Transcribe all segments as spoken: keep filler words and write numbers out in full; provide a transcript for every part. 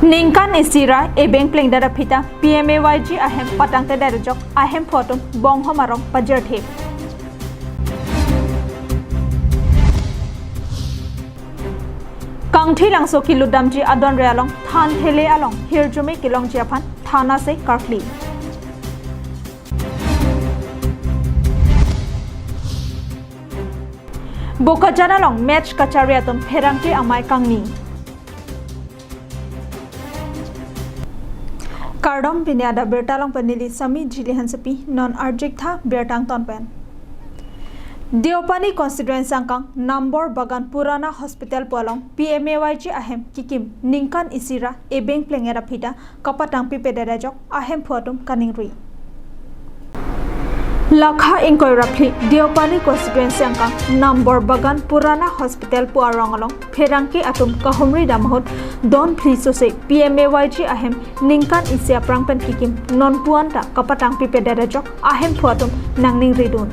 Ningkan isi ra ebeng plengdet aphi ta P M A Y G ahem patangtedet ajok ahemphu atum Bonghom arong pajirthip. Kangthilangso kilut damji adonre along than thele along hirjume kelongji aphan thana se karkli. Bokajan along match kachari atum pherangke amei kangni. Kardom, pini adap birta along pen neli Sami Jili Hansepi, non arjik tha birta angton pen. Deopani constituency angkang Nambor Bagan Purana Hospital pu along P M A Y G ahem kikim ningkan isi ra ebeng plengdet aphi ta kapatang pipedet ajok ahemphu atum kaningri. Lakha ingkoi ra phli Deopani constituency angkang Nambor Bagan Purana Hospital pu arong along pherangke atum kahumri dam ahut don phli sose P M A Y G ahem ningkan isi aphrang pen kikim non puan ta kapatang pipedet ajok ahemphu atum nangningridun.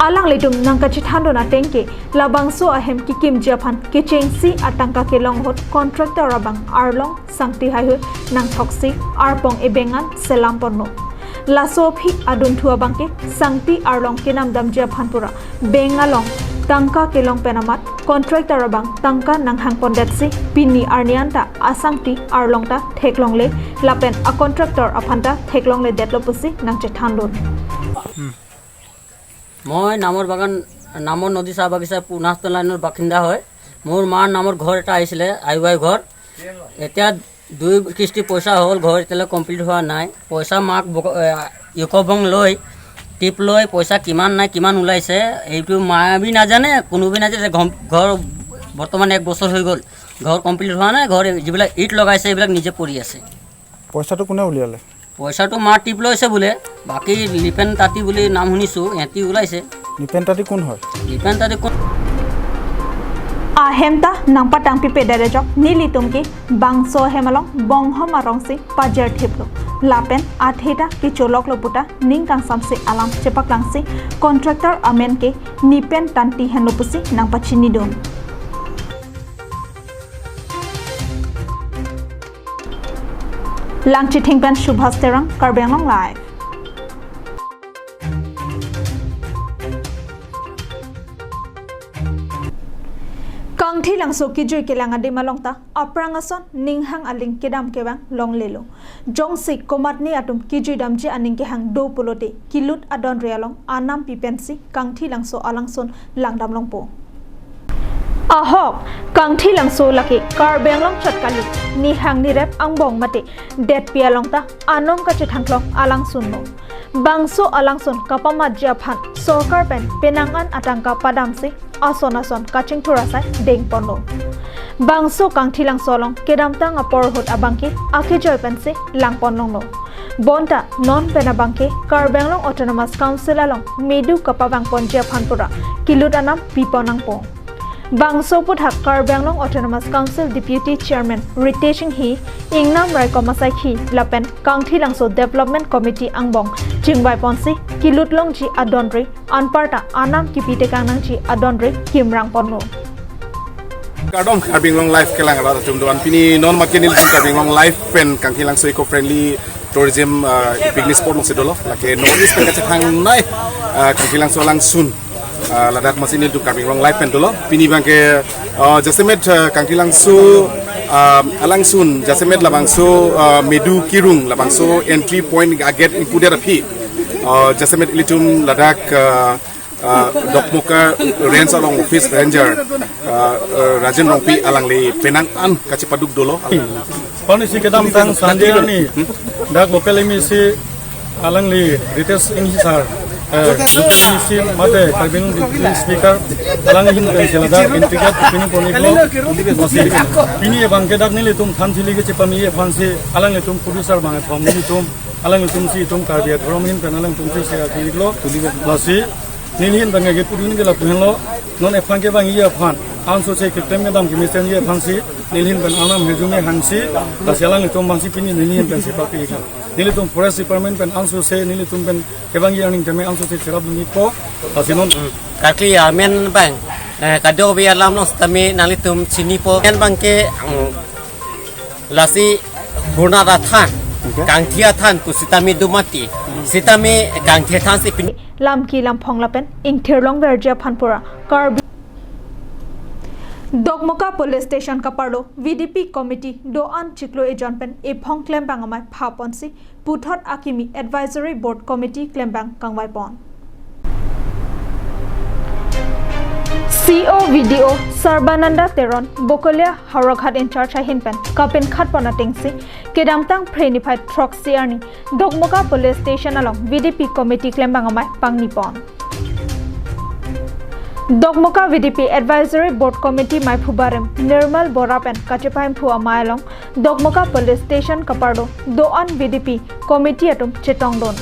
Alanglitum nangkachethandun ateng ke labangso ahem kikimji aphan kechengsi atangka kelong ahut contractor abang arlong sangti haihui nangthoksi arpong ebeng an selam ponlo. Laso aphi adunthu abang ke sangti arlong kenam damji aphan pura bank along tangka kelong pen amat contractor abang tangka nanghang pondetsi pini arni an ta asangti arlong ta theklongle lapen a contractor aphan ta theklongledetlo pusi nangchethandun. মই নামৰ বাগান, নামৰ নদী চাহ বাগিচা পুনাস্ত লাইনৰ বাসিন্দা হয়। মোৰ মাৰ নামৰ ঘৰ এটা আহিছিলে, আই ৱাই ঘৰ। এতিয়া দুই কিস্তি পইচা হ'ল, ঘৰ এতিয়ালৈ কমপ্লিট হোৱা নাই। পইচা মাক বগ- এ, ইউকো বেংক লৈ, টিপ লৈ পইচা কিমান নাই, কিমান ওলাইছে, এইটো মায়ে বি নাজানে, কোনো বি নাজানে। ঘৰ, ঘৰ বৰ্তমান এক বছৰ হৈ গ'ল, ঘৰ কমপ্লিট হোৱা নাই। ঘৰ যিবিলাক ইট লগাইছে, এইবিলাক নিজে পৰি আছে। পইচাটো কোনে উলিয়ালে? পইচাটো মাৰ টিপ লৈছে বোলে, বাকী নিপেন তাঁতী বুলি নাম শুনিছোঁ, সিহঁতি ওলাইছে। নিপেন তাঁতী কোন হয়? নিপেন তাঁতী কোন? Ahem ta nangpatang pipedet ajok nelitum ke bangso ahem along Bonghom arongsi pajirthiplo. Lapen athe ta kecholoklo puta ning kangsamse alam chepaklangsi contractor amen ke Nipen Tanti henlo pusi nangpachinidun. Langchithing pen Subhas Terang, Karbi Anglong Live. Kangthilangso kijui kelang adim along ta aphrang ason ninghang aling kedam kevang longlelo. Jongsi komatne atum kijui damji aning kehang do pulote kilut adonre along anam pipensi Kangthilangso alangsun langdam longpo. Ahok, Kangthilangso lake Karbi Anglong chot kali, nihang nirep angbong mate detpi along ta anong kachethangklong alangsunlo. Bangso alangsun kapamatji aphan sorkar pen penang an atangka padamsi ason ason kachingthur asai dengponlo. Bangso Kangthilangso along kedamtang apor ahut abangke akejoi pensi langponlonglo. Bonta non pen abangke Karbi Anglong Autonomous Council along medu kapavangponji aphan pura kilut anam pipon nangpo. Bangso aphuthak Karbi Anglong Autonomous Council Deputy Chairman Ritesh Enghi, Ingnam Raikom asaikhi lapen Kangthilangso Development Committee angbong chingvaiponsi kilut longji adonre anparta anam kipitekang nangji adonre kimrangponlo. Kardom Karbi Anglong Live kelang arat atum doan, pini non makenil Karbi Anglong Live pen Kangthilangso eco friendly tourism uh, picnic spot masi dolo, lake North East pen kachethangnei uh, Kangthilangso alangsun uh, ladak masi nil tu Karbi Anglong Live pen dolo. Pini abangke uh, jasemet uh, Kangthilangso uh, alangsun jasemet labangso uh, medu kirung labangso entry point aget ingpudet aphi uh, jasemet ilitum ladak uh, uh, Dokmoka Range along office ranger uh, uh, Rajen Rongpi alangli penang an kachepaduk dolo. Poni si kedamtang Sunday arni dak local M A C alangli Ritesh Enghi sir, uh, Deputy M A C mate Karbi Anglong Deputy Speaker alangli hin pen sila dak entry gate pini poni ko masi pini abangke dak nelitum than thili kechepame aphansi alanglitum producer abang athom nelitum alanglitum si itum Karbi adhorom hin pen alanglitum si se akiklo masi neli hin pen ke pudun ke lapu henlo non ephan kevangji aphan anso se keklem kedam kemesen ji aphansi neli hin pen anam hirjume hangsi lasi alanglitum abangsi pini neli hin pen sepapi iklo. Nelitum Forest Department pen anso se nelitum pen kevangji aning tame anso se cherap dunpo. Lasi non karkli amen abang eh, kadokave alam along setame nanglitum chinipo. Amen abangke mm, Lasi hurna da than, Okay. kangthia than pu sitame do mati. Sitame kangthia than si pin- Lamki lamphong lapen ingthir longverji aphan pura Karbi. Dokmoka Police Station kaparlo V D P Committee do-an chiklo ejon pen ephong klembang amei phaponsi puthot akimi Advisory Board Committee klembang kangvaipon. C O V D O Sarbananda Teron, Bokolia Howraghat in charge ahin pen kapinkhatpon atengsi kedamtang Phre niphai throksi arni Dokmoka Police Station along V D P Committee klembang amei pangnipon. Dokmoka V D P Advisory Board Committee meiphu barim Nirmal Bora pen kachepahimphu amei along Dokmoka Police Station kaparlo do-an V D P Committee atum chetongdun.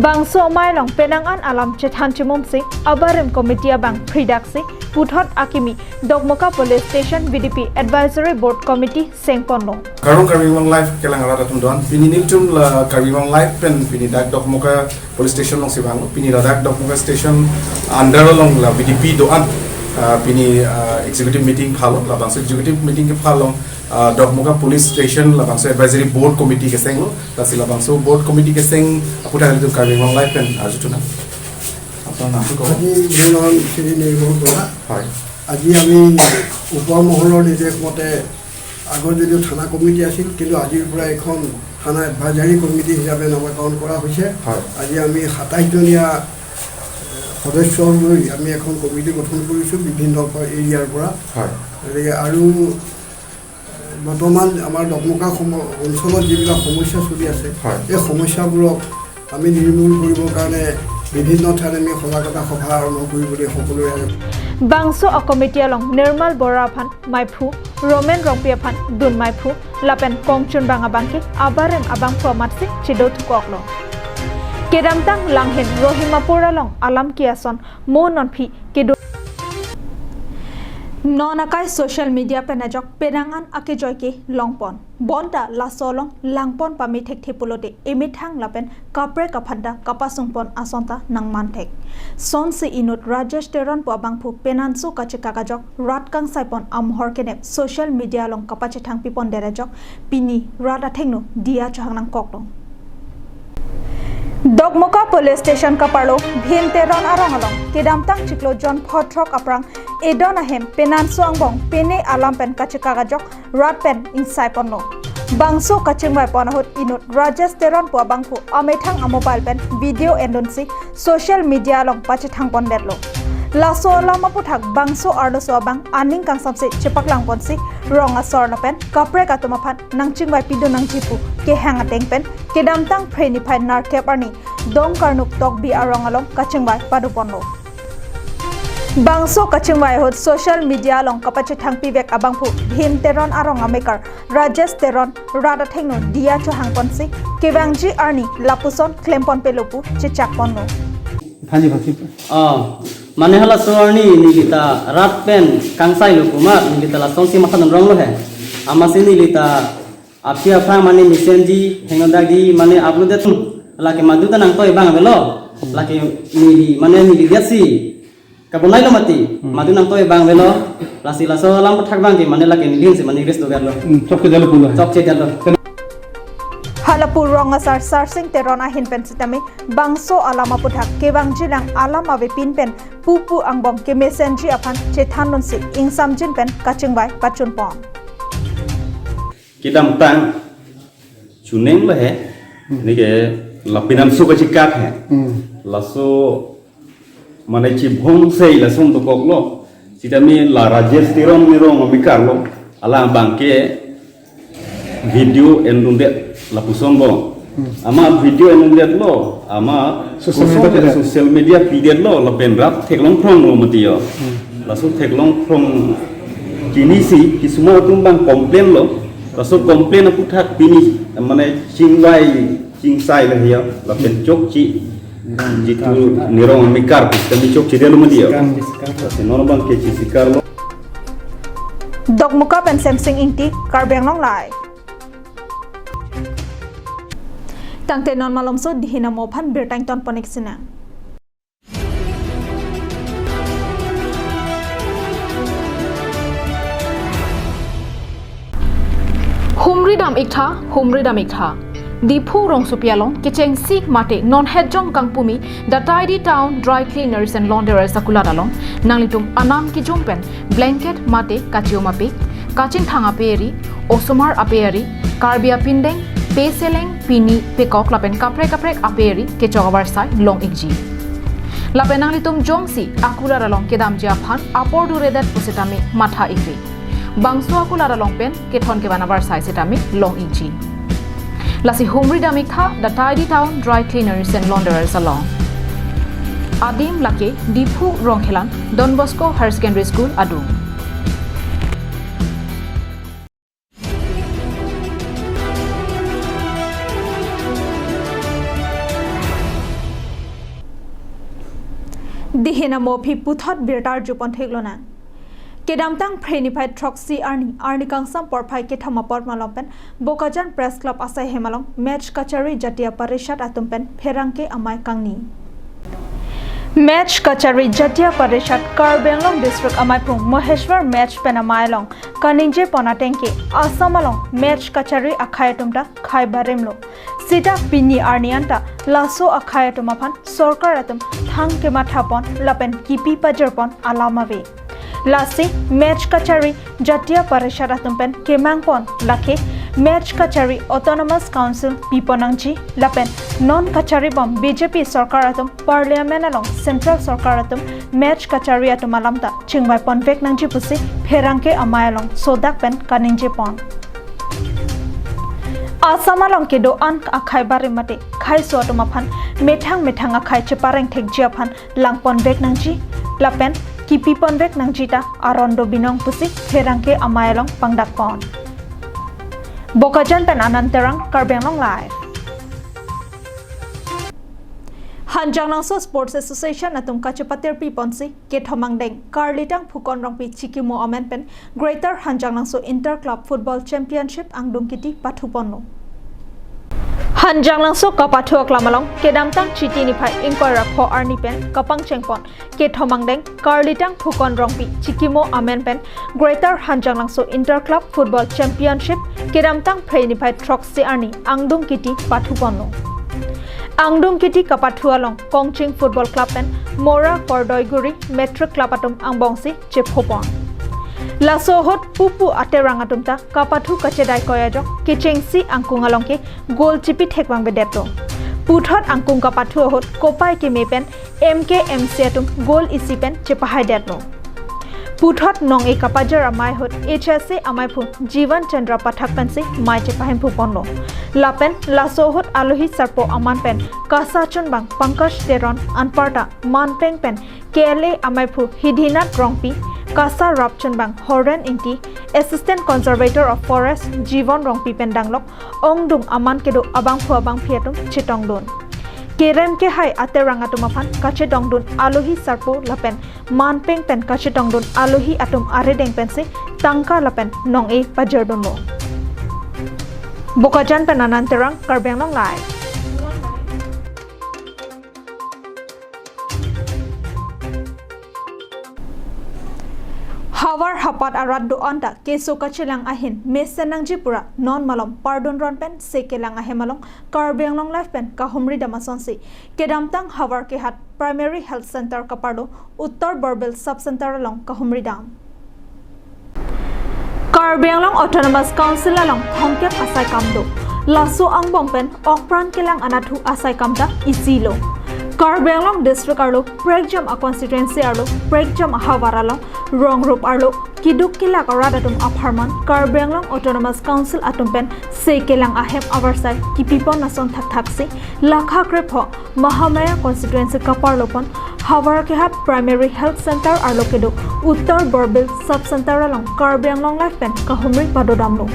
Bangso amei along penang an alam chethan chimumsi abarim committee abang phridaksi puthot akimi Dokmoka Police Station V D P Advisory Board Committee sengponlo. Karong Karbi Anglong Live kelang arat atum do-an. Pini nelitum la Karbi Anglong Live pen pini dak Dokmoka Police Station alongsi vanglo. Pini ladak Dokmoka Station under along la V D P do-an, ah, pini, ah, executive meeting phalo. Labangso executive meeting kepha along, ah, Dokmoka Police Station labangso Advisory Board Committee kesenglo. Lasi labangso Board Committee keseng aphuthak nelitum Karbi Anglong Live pen arjuthunnang. আপোনাৰ নামটো ক'ব। আজি মোৰ নাম শ্ৰী নিৰ্মল বৰা। হয়। আজি আমি ওপৰ মহলৰ নিৰ্দেশ মতে আগত যদিও থানা কমিটি আছিল, কিন্তু আজিৰ পৰা এখন থানা এডভাইজাৰী কমিটি হিচাপে নামাকৰণ কৰা হৈছে। হয়। আজি আমি সাতাইশ জনীয়া সদস্য লৈ আমি এখন কমিটি গঠন কৰিছোঁ বিভিন্ন এৰিয়াৰ পৰা। হয়। গতিকে আৰু বৰ্তমান আমাৰ ডকমকা সম-, অঞ্চলত যিবিলাক সমস্যা চলি আছে, হয়। এই সমস্যাবোৰক আমি নিৰ্মূল কৰিবৰ কাৰণে বিভিন্ন ঠাইত আমি সজাগতা সভা আৰম্ভ কৰিম বুলি সকলোৱে Bangso a committee along Nirmal Bora aphan meiphu, Romen Rongpi aphan dun meiphu, lapen kongchunbang abangke abarim abangphu amatsi chedothukoklo. Kedamtang langhin Rohimapur along alam ke-ason mo nonphi kedo. Non akai social media pen ajok penang an akejoi kelongpon. Bonta laso along langpon pame thekthe pulote emethang lapen kaprek aphanta kapasungpon ason ta nangmanthek. Sonsi inut Rajesh Teron pu abangphu penanso kachekak ajok rat kangsaipon amohor kenep social media along kapachethangpipondet ajok pini rat athengno diya chohang nangkoklo. Dokmoka Police Station kaparlo Bhim Teron arong along kedamtang chiklo jon photrok aphrang edon ahem penanso angbong pene alam pen kachekak ajok rat pen ingsaiponlo. Bangso kachingvaipon ahut inut Rajesh Teron pu abangphu amethang amobile pen video endunsi social media along pachethangpondetlo. Laso alam aphuthak bangso arloso abang aning kangsamse chepaklangponsi rong asor lapen kaprek atum aphan nangchingvaipidun nangji pu kehang ateng pen kedamtang Phre niphai nerkep arni Dongkarnuk Tokbi arong along kachingvai padoponlo. Bangso kachingvai ahut social media along kapachethangpivek abangphu Bhim Teron arong amekar Rajesh Teron rat athengno diya chohangponsi kevangji arni lapuson klemponpelo pu chechakponlo. Thanji bhasi. Oh, mane halaso arni nelita rat pen kangsailo pu amat nelita lasonsi matha nonronglo he. Amatsi nelita aphi aphrang mane mesenji, hengno dagi, mane upload det. Lake madu ta nangtoi abang avelo. Lake neli, mane neli diatsi kabonailo mati. Hmm. Madu nangtoi abang avelo. Lasi laso alam aphuthak abangke mane lake neli si mane res doverlo. Hmm, chokchedetlo pulo. Chokchedetlo. Hala pu rong asar Sarsing Teron ahin pen sitame bangso alam aphuthak kevangjilang alam avepin pen pupu angbong kemesenji aphan chethandunsi ingsamjin pen kachingvai pachunpon. Kedamtang chuneng lo he, Hmm. neke lapinan so kachekak he. Hmm. Laso mane chibhongsei lason dokoklo. Sitame la Rajesh Teron Nirong amekar lo. Alang abangke video endundet lapuson bong. Hmm. Amat video endundetlo, amat Social media kosonsi pidet. Social media pidetlo, lapen rat theklongphronglo mati yo. Hmm. Laso theklongphrong chinisi, kisuma atum abang complain lo, laso complain aphuthak pini, mane chingvai, chingsai lo he yo, lapen chokche. Jitu Nirong amekar, kami chokchedetlo mati yo. Lasi non abangke chisikarlo. Dokmoka pen Semsing Ingti, Karbi Anglong Live. Tangte non malomso dihin amo aphan birta ingtonpon-ik sinang. Hu Dam iktha, humri dam iktha. Diphu rongsopi along kechengsi mate non hetjong kangpumi the Tidy Town Dry Cleaners and Launderers akulat along nanglitum anam kijum pen blanket mate kachium ape, kachingthang ape eri, osomar ape eri, Karbi apindeng, peseleng, pini, pekok lapen kaprek kaprek ape eri kechok avarsai long ikji. Lapen nanglitum jongsi akulat along kedamji aphan apor duredet pusitame matha ikri. Bangso akulat along pen kethon kevan avarsai sitame long ikji. Lasi humri dam iktha the Tidy Town Dry Cleaners and Launderers along. Adim lake Diphu Rongkhelan Don Bosco Higher Secondary School adung. Dihin amo aphi puthot birta arjupon theklonang. Kedamtang Phre niphai throksi arni, arni kangsam porphai kethom apor malom pen Bokajan Press Club asai hem along Mech Kachari Jatiya Parishad atum pen pherangke amei kangni. Mech Kachari Jatiya Parishad Karbi Anglong District ameiphung Moheshwar Mech pen amei along kaningje pon atengke Assam along Mech Kachari akhei atum ta khei barimlo. Sita pini arni anta laso akhei atum aphan sorkar atum thang kematha pon lapen kipi pajir pon alam ave. Lasi Mech Kachari Jatiya Parishad atum pen kemang pon lake Mech Kachari Autonomous Council pipon nangji lapen non kachari bom B J P sorkar atum Parliament along Central sorkar atum Mech Kachari atum alam ta chingvai ponvek nangji pusi pherangke amei along sodak pen kaningje pon. Assam along kedo-an akhei barim mate kheiso atum aphan methang methang akhei chepareng thekji aphan lang ponvek nangji lapen kipi ponvek nangji ta aron do binong pusi pherangke amei along pangdak pon. Bokajan pen Anand Terang, Karbi Anglong Live. Hanjanglangso Sports Association atum kachepatirpi ponsi kethom angdeng Karlitang Phukon Rongpi Chikimo amen pen Greater Hanjanglangso Inter Club Football Championship angdung kiti pathu ponlo. Hanjanglangso kapathu aklam along kedamtang Chiti niphai ingkoi ra pho arni pen kapangcheng pon kethom angdeng Karlitang Phukon Rongpi Chikimo amen pen Greater Hanjanglangso Inter Club Football Championship kedamtang Phre niphai throksi arni angdung kiti pathu ponlo. Angdung kiti kapathu along Kongching Football Club pen Mora Kordoiguri Matric Club atum angbongsi chepho pon. Laso ahut pupu aterang atum ta kapathu kachedai koi ajok kechengsi angkung along ke goal chipi thek vangvedetlo. Puthot angkung kapathu ahut kopai keme pen M K M C atum goal isi pen chepahaidetlo. Puthot nong-e kapajir amei ahut H S A ameiphung Jivan Chandra Pathak pensi mei chepahemphu ponlo. Lapen laso ahut alohi sarpo aman pen KASA chunbang Pankaj Teron anparta manpeng pen K L A ameiphu Hidinath Rongpi, KASA rap chunbang Horen Ingti, Assistant Conservator of Forest Jivon Rongpi pen danglok ongdung aman kedo abangphu abangphi atum chetongdun. Kerem kehai aterang atum aphan kachetongdun alohi sarpo lapen manpeng pen kachetongdun alohi atum arideng pensi tangka lapen nong-e pajirdunlo. Bokajan pen Anand Terang, Karbi Anglong Live. Havar hapat arat do-an ta keso kachelang ahin mesen nangji pura non malom pardun ron pen se kelang ahem along Karbi Anglong Live pen kahumri dam asonsi kedamtang Havar Kehat Primary Health Center kaparlo Uttar Borbil Sub Center along kahumri dam. Karbi Anglong Autonomous Council along thomkep asai kam do. Laso angbong pen okpran kelang anatthu asai kam ta isilo. Karbi Anglong District arlo prekjam a constituency arlo prekjam ahavar along rong rup arlo keduk kelak arat atum apharman Karbi Anglong Autonomous Council atum pen se kelang ahem avarsai kipipon ason thakthaksi lakha krepho Mahamaya constituency kaparlopon Havar Kehat Primary Health Center arlo kedo Uttar Borbil Sub Center along Karbi Anglong Live pen kahumri padodamlo.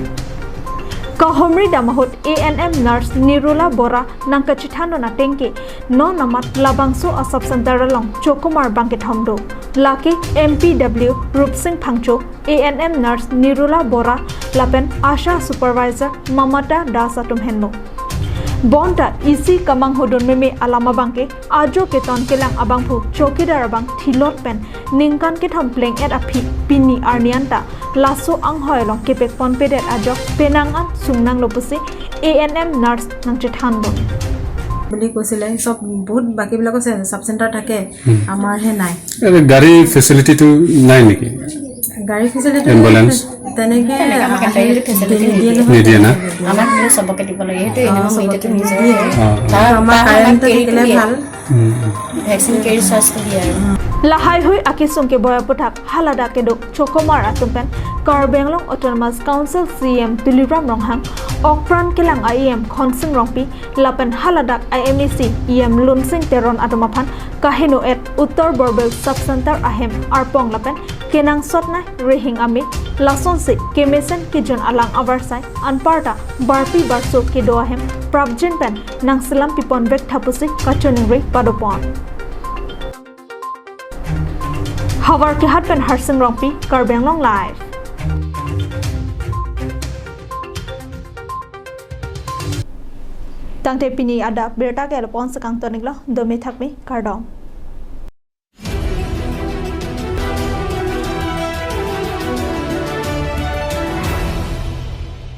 Kahumri dam ahut A N M nurse Nirula Bora nangkachethandun atengke non amat labangso a sub center along chokumar bangkethom do. Lake M P W Rupsing Phangcho, A N M nurse Nirula Bora lapen ASHA supervisor Mamata Das atum henlo. Bonta isi kemanghu dun meme alam abangke ajo keton kelang abangphu chowkidar abang thilot pen ningkan kethom pleng-et aphi pini arni anta laso anghoi along kepek ponpedet ajok penang an sungnanglo pusi A N M nurse nangchethan dun. বুলি কৈছিলে। চব বহুত বাকীবিলাকো আছে, sub centre থাকে, আমাৰহে নাই। আৰে, গাড়ী ফেচিলিটিটো নাই নেকি? গাড়ী ফেচিলিটি এম্বুলেন্স? তেনেকে তেনেকে আমাক আহে, গাড়ী ফেচিলিটি নিদিয়ে নিদিয়ে। নহয়। নিদিয়ে না? আমাক বোলে চবকে দিব লাগে, সেইটো অ, এ এন এম চবকে মিডিয়াটো নিদিয়ে। নিজৰে। অ। তাৰ আমাৰ তাৰ আমাক কাৰেণ্টটো কেৰি থাকিলে দিয়ে। ভাল। উম, উম। ভেকচিন কেৰি চাৰ্জটো দিয়ে আৰু। Lahai hui akesung keboi aphuthak haladak keduk Chokomar atum pen Karbi Anglong Autonomous Council C E M Tuliram Ronghang, okpran kelang a E M Khonsing Rongpi lapen haladak a M A C E M Lunsing Teron atum aphan kaheno-et Uttar Borbil Sub Center ahem arpong lapen kenangsot nai rihing ame, lasonsi kemesen kejun alang avarsai anparta barpi barso kedo ahem prapjin pen nangselam piponvek tha pusi kachiningri padopon. Howraghat pen Harsing Rongpi, Karbi Anglong Live. Tangte pini adap birta ke lapu-an si kangton-iklo, dome thakme, kardom.